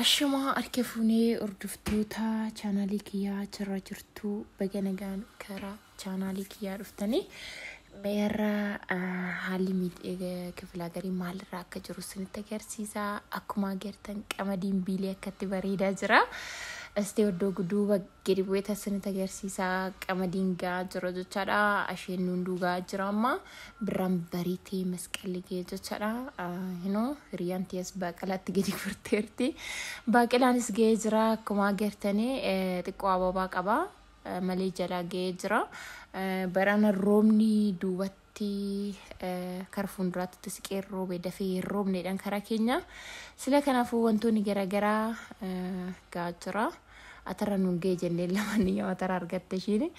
Ashamaa harka fuunee hordoftoota chaanaalii kiyyaa achirra jirtu baga nagaan karaa chaanaalii kiyyaa dhuftanii meerra haalli kifilaa garii maalirraa akka jiru isinitti agarsiisa. Akkuma agartan qamadiin biilee akkatti bareedaa jira. Istee iddoo duuba gadi bu'eeta isinitti agarsiisa. Qamadiin gahaa jira jechaadha. Asheen hunduu gahaa jira amma. Birraan bariitee masqalli ga'e jechaadha. Hinoo hiriyaan tiyas baaqelaatti gadi gurteerti. Baaqelaanis ga'ee jira akkuma agartanii xiqqoo ababaa qaba. Malee jalaa ga'ee jira. Barana roobni duubatti kara fuulduraatti siqee roobe dafee hin roobneedhaan karaa keenya. Sila kanaafuu wantoonni garaagaraa gahaa jira. Atarra nuun ga'e jennee lamaan atara argatte ishiin.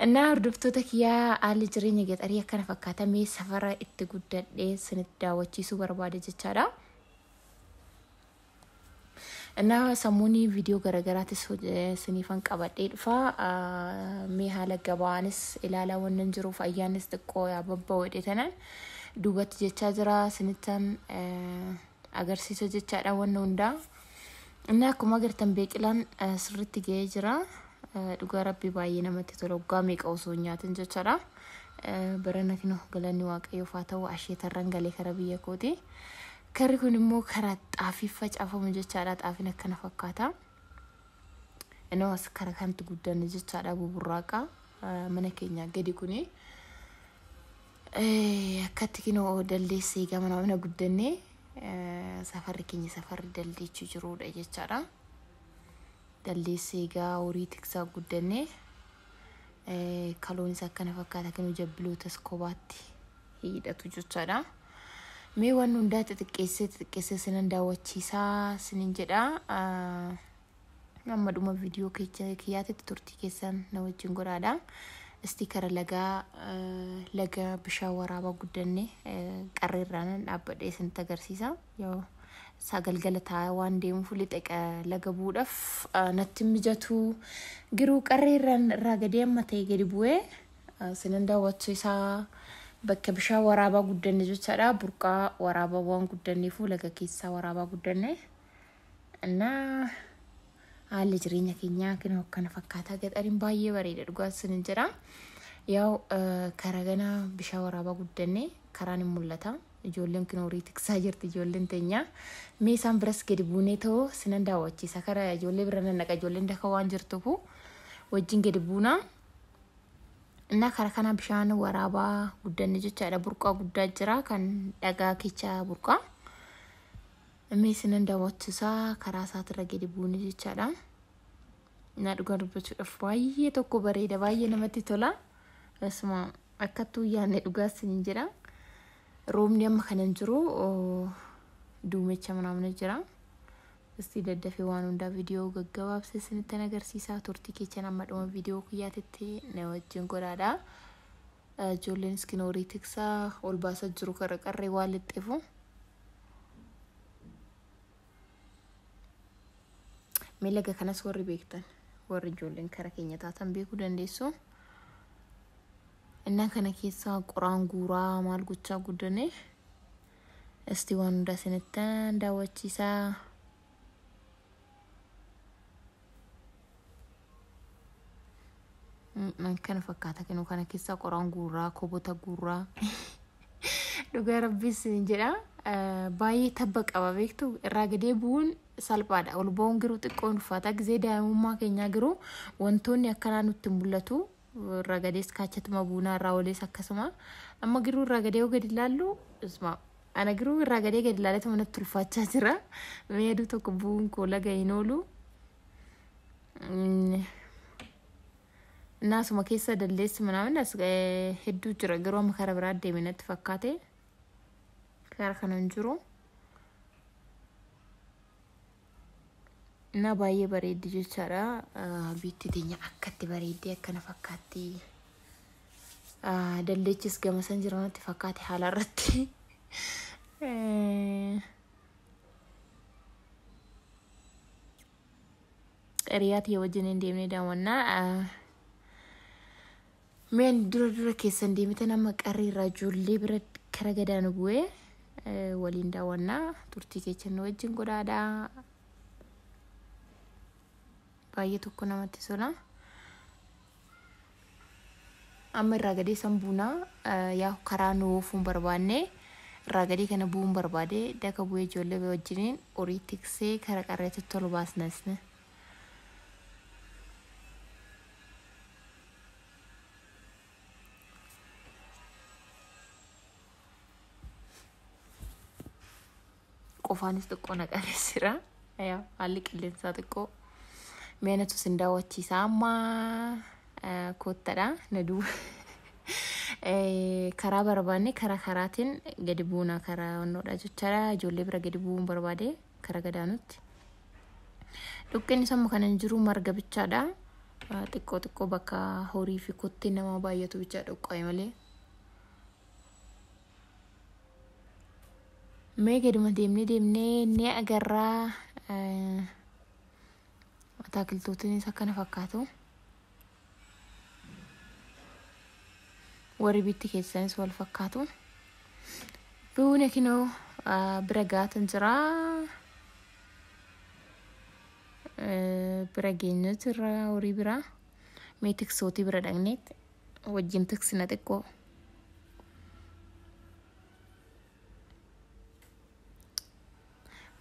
Innaa hordoftoota kiyyaa haalli jireenya gaxarii akkana fakkaata mee safara itti guddadhee isinitti daawwachiisuu barbaade jechaadha. Innaa sammuun viidiyoo garaagaraatis isiniifan qabadhee dhufa. Mee haala gabaanis ilaalaa wannan jiruuf ayyaannis xiqqoo babba'u tanan duubatti jechaa jira isinittan agarsiisa jechaadha wanna hundaa. Innaa akkuma agartan beeqilaan sirriitti ga'ee jira. Dhugaa rabbii baay'ee namatti tola waggaa meeqa osoo hin nyaatin jechaadha. Barana kinoo galanni waaqayyoof haa ta'u asheetarran galee kara biyya kooti. Karri kun immoo karaa xaafii facaafamu jechaadha. Xaafiin akkana fakkaata. Innoo as kara kanatti guddanne jechaadha buburraaqa mana keenya gadi kuni. Akkatti kinoo dalleessee egaa mana mana guddanne safarri keenya safarri dalleechuu jirudha jechaadha. Dalleessee egaa horii tiksaa guddanne kaloonis akkana fakkaata kinoo jabbilootas kophaatti hidhatu jechaadha. Mee waan hundaa xixiqqeessee xixiqqeessee sinan daawwachiisaa sinin jedha. Amma dhuma viidiyoo kiyyaatitti turtii keessan na wajjin godhaadha. Istii kara lagaa laga bishaan waraabaa guddanne qarreerraa nan dhaabbadhee isinitti agarsiisa. Yoo galgala taa'aa waan deemuuf lixa laga bu'uudhaaf natti mijatu. Garuu qarreerraan irraa gadee amma ta'e gadi bu'ee sinan daawwachiisaa. Bakka bishaan waraabaa guddanne jechaadha. Burqaa waraabaa waan guddanneefu laga keessaa waraabaa guddanne. Innaa haalli jireenya keenyaa kan akkana fakkaataa gaxariin baay'ee bareeda dhugaa isinin jedha. Yaa'u karaa gana bishaan waraabaa guddanne karaan hin mul'ata. Ijoolleen kun horii tiksaa jirti ijoolleen teenya. Mee isaan biras gadi buunee ta'uu sinan daawwachiisa. Karaa ijoollee bira nannaqa ijoolleen daka waan jirtuufu wajjin gadi buuna. Innaa karaa kana bishaan waraabaa guddanne jechaadha. Burqaa guddaa jira kan dhagaa keessa burqaa. Mee isinan daawwachiisaa karaa isaatirra gadi buune jechaadha. Innaa dhugaa dubbachuudhaaf baay'ee tokko bareeda baay'ee namatti tola. Asuma akkattuu yaadne dhugaa isiniin jedha. Roobni amma kana hin jiru duumecha manaamna jira. Istii daddafee waan hundaa viidiyoo gaggabaabsee isinitti agarsiisaa turtii keessan amma dhuma viidiyoo kiyyaatitti na wajjin godhaadha. Ijoolleen iskin horii tiksaa ol baasaa jiru kara qarree waan lixxeefu. Mee laga kanas warri beektan warri ijoolleen kara keenya taatan beekuu dandeessu. Innaa kana keessaa qoraan guuraa maal gochaa guddanne istii waan hundaa isinitti daawwachiisaa. Kana fakkaata kennu kana keessaa qoraan guuraa kobota guuraa dhugaa rabbiis jedha. Baay'ee tabba qaba beektu irraa gadee bu'uun salphaadha. Ol ba'uun garuu xiqqoo ulfaata. Gizee daa'imummaa keenyaa garuu wantoonni akkanaa nutti mul'atu. Irraa gadees kaachatuma buunaa irraa olees akkasuma. Amma garuu irraa gadee yoo gadi ilaallu ana garuu irraa gadee gadi ilaaleetuma natti ulfaachaa jira. Mee aduu tokko bu'uun koo laga hin oolu. Naasuma keessa dalleessi manaamin as hedduu jira garuu amma karaa biraa deeme natti fakkaate karaa kana hin jiru. Na baay'ee bareeddi jechaadha. Biitti teenya akkatti bareeddee akkana fakkaatti. Dalleechis gama san jira natti fakkaate haala irratti. Hiriyaa tiyya wajjin hin deemnee daawwannaa. Meen dura dura keessan deemitan amma qarreerraa ijoollee bira kara gadaanu bu'ee waliin daawwannaa turtii keessan wajjin godhaadha. Baay'ee tokko namatti tola. Amma irraa gadee san buunaa yaa karaa nu oofuun barbaanne irraa gadee kana bu'uun barbaade daka bu'ee ijoollee wajjiniin horii tiksee kara qarreetti tolu baasnas. Qofaanis xiqqoo na qabeessira. Haalli qilleensaa xiqqoo mi'anatu sin daawwachiisa amma koottadha na duuba. Karaa barbaanne karaa karaatiin gadi buuna karaa wannoodha jechaadha. Ijoollee bira gadi bu'uun barbaade karaa gadaanutti. Dhukkeen sammuu kana hin jiru marga bichaadha. Xiqqoo xiqqoo bakka horii fi kottee nama baay'atu bichaa dhoqqaa'e malee. Mee gaduma deemnee deemnee ni agarraa. Ataakiltootinis akkana fakkaatu. Warri bitti keessanis wal fakkaatu. Buuna kinoo bira gaatan jira. Bira geenyu jira horii bira. Mee tiksootii bira dhaqnee wajjin tiksina xiqqoo.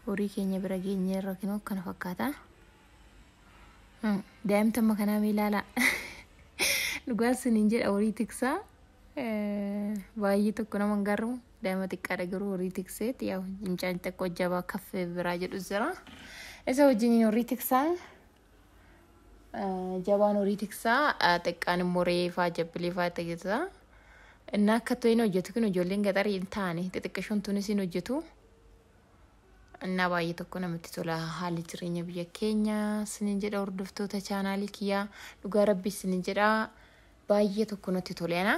Horii keenya bira geenye irra kinoo akkana fakkaata. Daa'imti amma kanaa mee ilaalaa. Dhugaa isiniin jedha horii tiksaa. Baay'ee tokko nama hin garuu daa'ima xiqqaadha garuu horii tikseeti yaa mucaan xiqqoo jabaa kaffee biraa jedhu jira. Isa wajjin horii tiksaa. Jabaan horii tiksaa xiqqaan immoo re'ee jabbilee fa'aa tiksaa. Inni akka ta'e hojjetu kun ijoolleen gaxarii hin taane xixiqqishoon tunis hin hojjetu. Innaa baay'ee tokko namatti tola haalli jireenya biyya keenya isiniin jedha hordoftoota chaanaalii kiyyaa dhugaa rabbi isiniin jedha baay'ee tokko natti tole ana.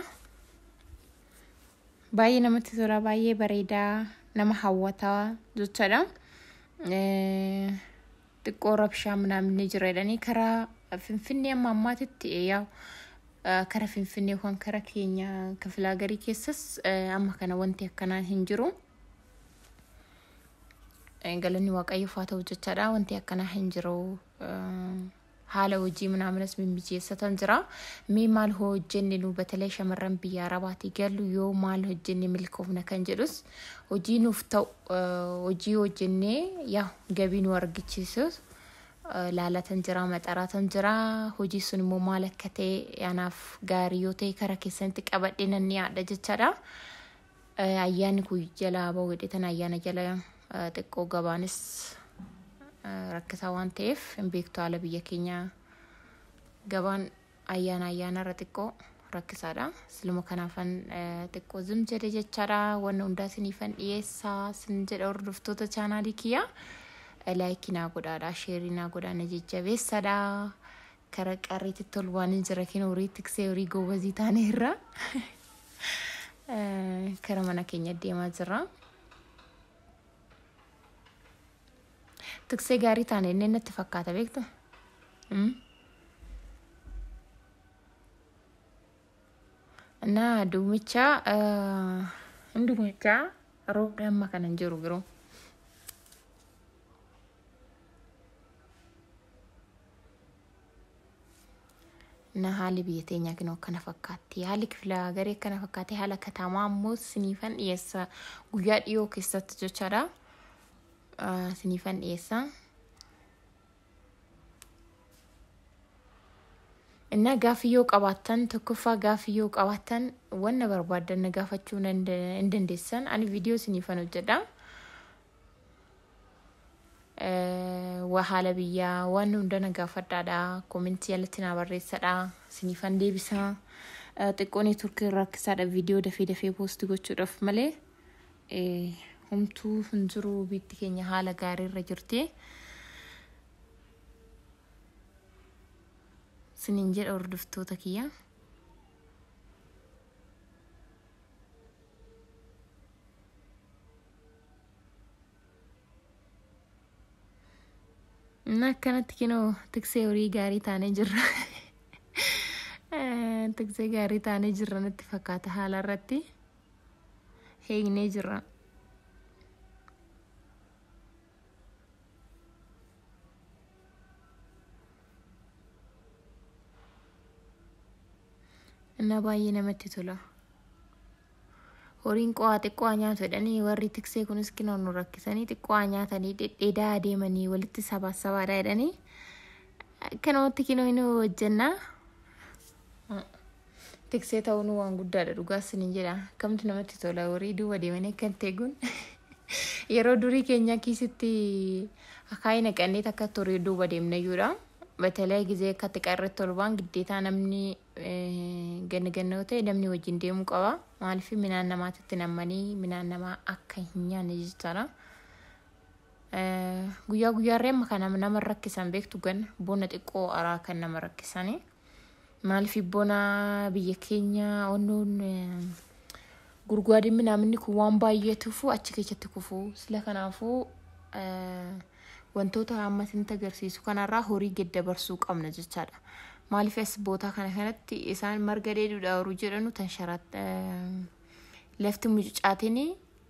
Baay'ee namatti tola baay'ee bareedaa nama hawwataa jechaadha. Xiqqoo rabshaa minaaminni jira jedhanii karaa Finfinnee amma ammaatitti yaa karaa Finfinnee yookaan karaa keenya kifilaagarii keessas amma kana wanti akkanaa hin jiru. Galanni waaqayyoof haa ta'u jechaadha. Wanti akkanaa hin jiru. Haala hojii minaaminas mimmijeessatan jira. Mee maal hojjenne nu batalee shamarran biyya Arabaatii gallu yoo maal hojjenne milkoofna kan jedhus hojii nuuf ta'u hojii hojjennee yaa gabii nu argichiisus laalatan jira maxaraatan jira. Hojii sun immoo maal akka ta'e anaaf gaarii yoo ta'e karaa keessanitti qabadhee nan yaadha jechaadha. Ayyaanni kun jalaa bahu jedhee ayyaana jala xiqqoo gabaanis rakkisaa waan ta'eef hin beektu haala biyya keenya gabaan ayyaana ayyaana irra xiqqoo rakkisaadha. Siluma kanaafan xiqqoo zim jedhe jechaadha. Wanna hundaa isiniifan dhiyeessaa sin jedha hordoftoota chaanaalii kiyyaa. Laayikii naa godhaadha, sheerii naa godhaa, na jajjabeessadha. Kara qarreetti tolu waan hin jira kenna horii tiksee horii goobazii taane irra. Kara mana keenya deemaa jirra. Tiksee gaarii taane inni natti fakkaata beektu. እና duumicha duumicha roobni amma kana hin jiru garuu. Na haalli biyya teenyaa kinoo akkana fakkaatti. Haalli kifila garee akkana fakkaatti. Haala katamaa ammoo siniifan dhiyeessa guyyaa dhiyoo keessatti jechaadha. Siniifan dhiyeessa. እና gaaffii yoo qabaattan tokkoffaa gaaffii yoo qabaattan wanna barbaaddan na gaafachuu hin dandeessan. Ani viidiyoo siniifan hojjedha. Waa haala biyyaa waan hunda na gaafadhaadha. Koomentii jalatti na barreessadha. Siniifan deebisa. Xiqqoo neetworkii rakkisaadha viidiyoo dafee dafee poosti gochuudhaaf malee homtuu hin jiru biyyi keenya haala gaariirra jirti. Siniin jedha hordoftoota kiyya. እና akkanatti kinoo tiksee horii gaarii taanee jirra. Tiksee gaarii taanee jirra natti fakkaata haala irratti. Heegnee jirra. Innaa baay'ee namatti tola. Horiin qo'aa xiqqoo nyaatu jedhanii warri tiksee kunis kinoo nu rakkisanii xiqqoo nyaatanii dhedheedaa adeemanii walitti sabaa sabaadha jedhanii akkanumatti kinoo inni hojjennaa. Tiksee ta'uun waan guddaadha dhugaa isiniin jedha. Akkamtu namatti tola horii duuba deemanii akkan teeguun. Yeroo durii keenya kiisitti akaayii naqannee takka horii duuba deemna iyyuudha. Batalee gizee akkatti qarretti ol ba'an giddeetaa namni ganna ganna yoo ta'e namni wajjin deemuu qaba. Maaliif midhaan namaatitti nammanii midhaan namaa akka hin nyaanne jechaadha. Guyyaa guyyaarree amma kana nama rakkisan beektu ganna bona xiqqoo araa kan nama rakkisanii. Maaliif bona biyya keenya onnoon gurgwaadin minaaminni kun waan baay'eetuufu achi keessatti kufu. Sila kanaafuu wantoota amma isinitti agarsiisu kanarraa horii gad dabarsuu qabna jechaadha. Maaliif as bootaa kana kanatti isaan marga dheeduudha horii jedhanu tan lafti mucucaatiin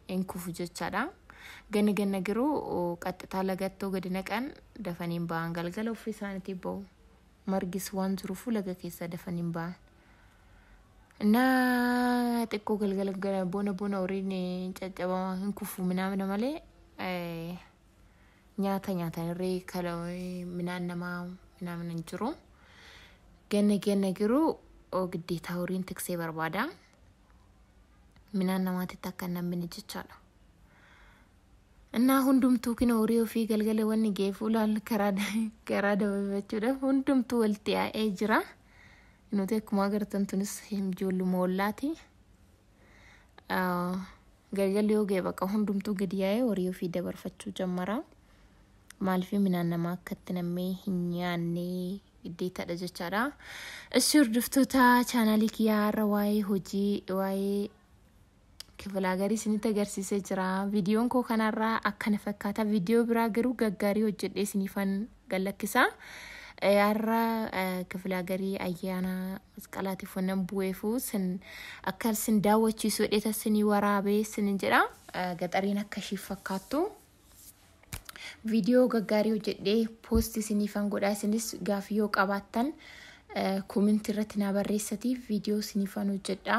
hin kufu jechaadha. Ganna ganna garuu qaxxitaa lagattoo gadi naqan dafanii hin ba'an galgala ofii isaaniitii ba'u. Margis waan jiruufu laga keessa dafanii hin ba'an. Innaa xiqqoo galgala bona bona horiin caccabama hin kufu minaamina malee nyaata nyaatanirree kala midhaan namaa minaamina hin jiru. Ganna ganna garuu giddeetaa horiin tiksee barbaada. Midhaan namaatitti akka hin nammine jechaadha. Innaa hundumtuu kina horii ofii galgala wanni geefu laal karaa dabafachuudhaaf hundumtuu walitti yaa'ee jira. Nuti akkuma agartan tunis ijoolluma ollaati. Galgalli yoo ga'e bakka hundumtuu gadi yaa'ee horii ofii dabarfachuu jammara. Maaliif midhaan namaa akkatti nammee hin nyaanne giddeetadha jechaadha. Ishi hordoftoota chaanaalii kiyyaa har'a waa'ee hojii waa'ee kifilaa isinitti agarsiisee jira. Viidiyoon koo kanarraa akkana fakkaata. Viidiyoo biraa garuu gaggaarii hojjedhee isiniifan gallakkisa. Har'a kifilaa garii ayyaana masqalaatiif wannan bu'eefu sin akka isin daawwachiisu jedhee isinii waraabee isinin jedha. Gaxariin akka ishii fakkaattu. Viidiyoo gaggaarii hojjedhee poostii isiniifan godha. Isinis gaaffii yoo qabaattan koomentii irratti naa barreessatii viidiyoo isiniifan hojjedha.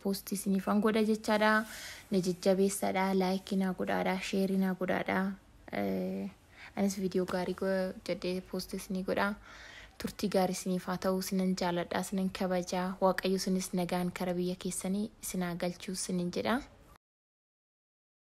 Poostii isiniifan godha jechaadha. Na jajjabeessadha. Laayikii naa godhaadha. Sheerii naa godhaadha. Anis viidiyoo gaarii hojjedhee poostii isinii godha. Turtii gaarii isiniif haa ta'u. Isinan jaaladha. Isinan kabajaa. Waaqayyo isinis nagaan kara biyya keessanii isin haa galchuu isinin jedha.